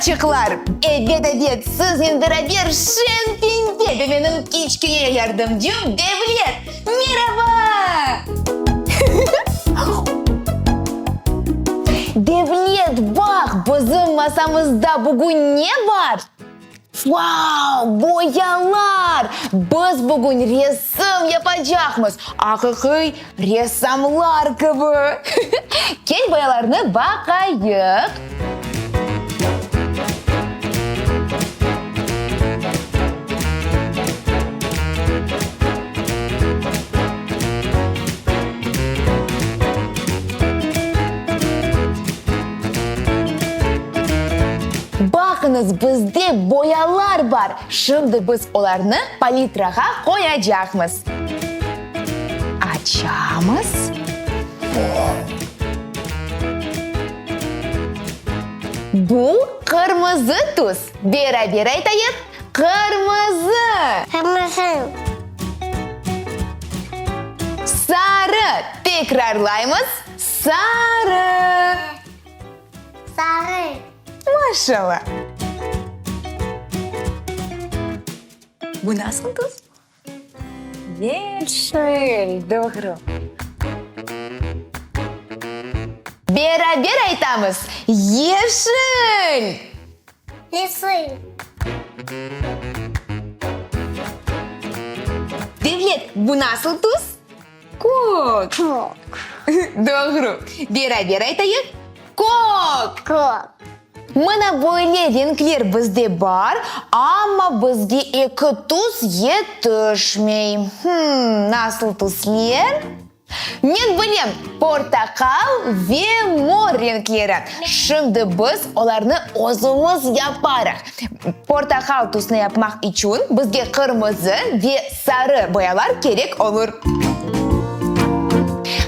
Balaçıqlar, ebet, ebet, siznen beraber Şen Pende ve menim kiçkene yardımcım Devlet! Meraba! Devlet, baq, bizim masamızda bugün ne bar? Vau, boyalar! Biz bugün resim yapacaqmız, aqiqiy ressamlar kibi. Kel boyalarnı baqayıq. Baqıñız, bizde boyalar bar. Şimdi biz olarnı palitrağa qoyacaqmız. Açamız. Bu qırmızı tüs. Beraber aytayıq, qırmızı. Qırmızı. Sarı. Tekrarlaymız, sarı. Sarı. Maşallah. Bu nasıl tüs? Yeşil, doğru. Beraber aytamız, yeşil! Yeşil. Devlet, bu nasıl tüs? Kök. Kök. Doğru. Beraber aytayıq, kök! Kök. Mına böyle renkler bizde bar, amma bizge eki tüs yetişmey. Hımm, nasıl tüsler? Men bilem, portaqal ve mor renkleri. Şimdi biz olarnı özümiz yaparıq. Portaqal tüsni yapmaq içün bizge qırmızı ve sarı boyalar kerek olur.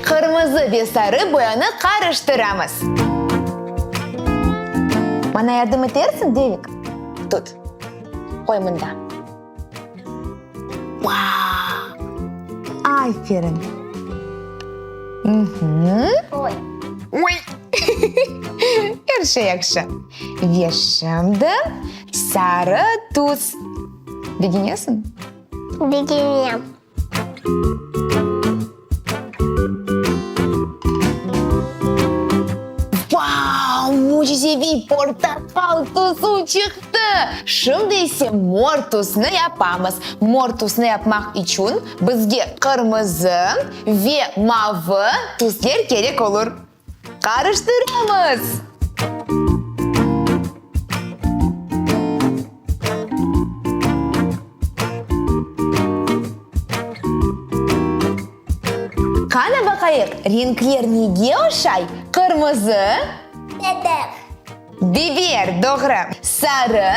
Qırmızı ve sarı boyanı qarıştıramız. Maña yardım etersiñ, Devik? Tut, qoy mında. Vau! Aferin! Oy! Oy! Er şey yahşı. Ve şimdi sarı tüs. Begenesiñ? Begenem. Vau! Mücizeviy portaqal tüsü çıqtı! Şimdi ise mor tüsni yapamız. Mor tüsni yapmaq içün bizge qırmızı ve mavı tüsler kerek olur. Qarıştıramız! Qana baqayıq, renkler nege oşay? Qırmızı. Biber. Biber, doğru. Sarı.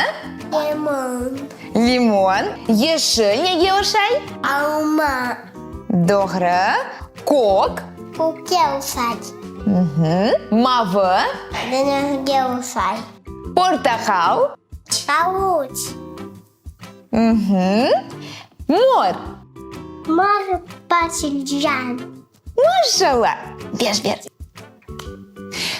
Limon. Limon. Yeşil nege oşay? Alma. Doğru. Kök. Kökke oşay. Mavı. Deñizge oşay. Portaqal. Avuç. Mor. Mor patilcan. Maşallah! Beş ber.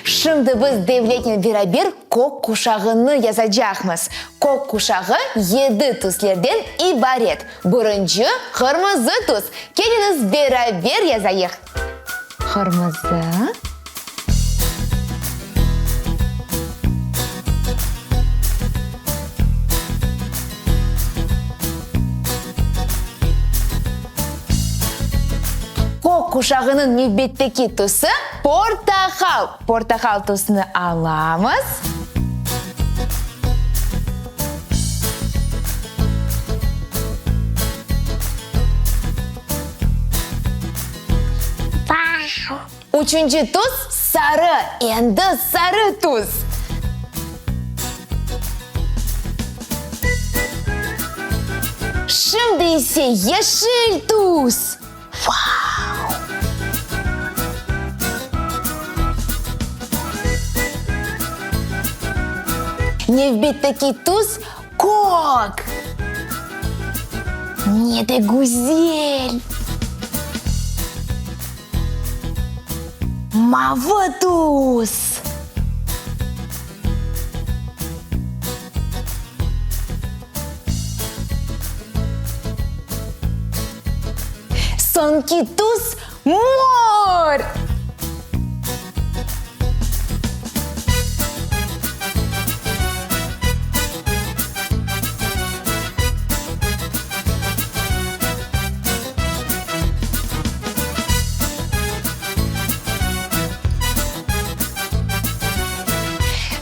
Şimdi biz Devletnen beraber kök quşağını yazacaqmız. Kök quşağı yedi tüslerden ibaret. Birinci, qırmızı tüs. Keliñiz, beraber yazayıq. Qırmızı. Kök quşağınıñ nevbetteki tüsü, portaqal. Portaqal tüsüni alamız. Üçünci tüs, sarı. Endi sarı tüs. Şimdi ise yeşil tüs. Vau! Nevbetteki tüs, kök. Ne de güzel! Mavı tüs. Soñki tüs mor!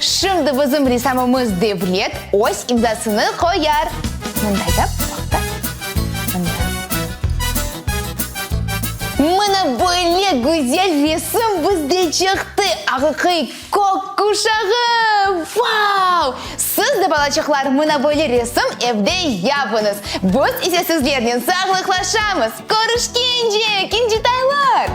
Şimdi bizim ressamımız Devlet öz imzasını qoyar. Mında yap, baqta. Mında. Mına böyle güzel resim bizde çıqtı, aqiqiy kök quşağı! Vau! Siz de, balaçıqlar, mına böyle resim evde yapıñız. Biz ise sizlernen sağlıqlaşamız. Körüşkence, kincitaylar!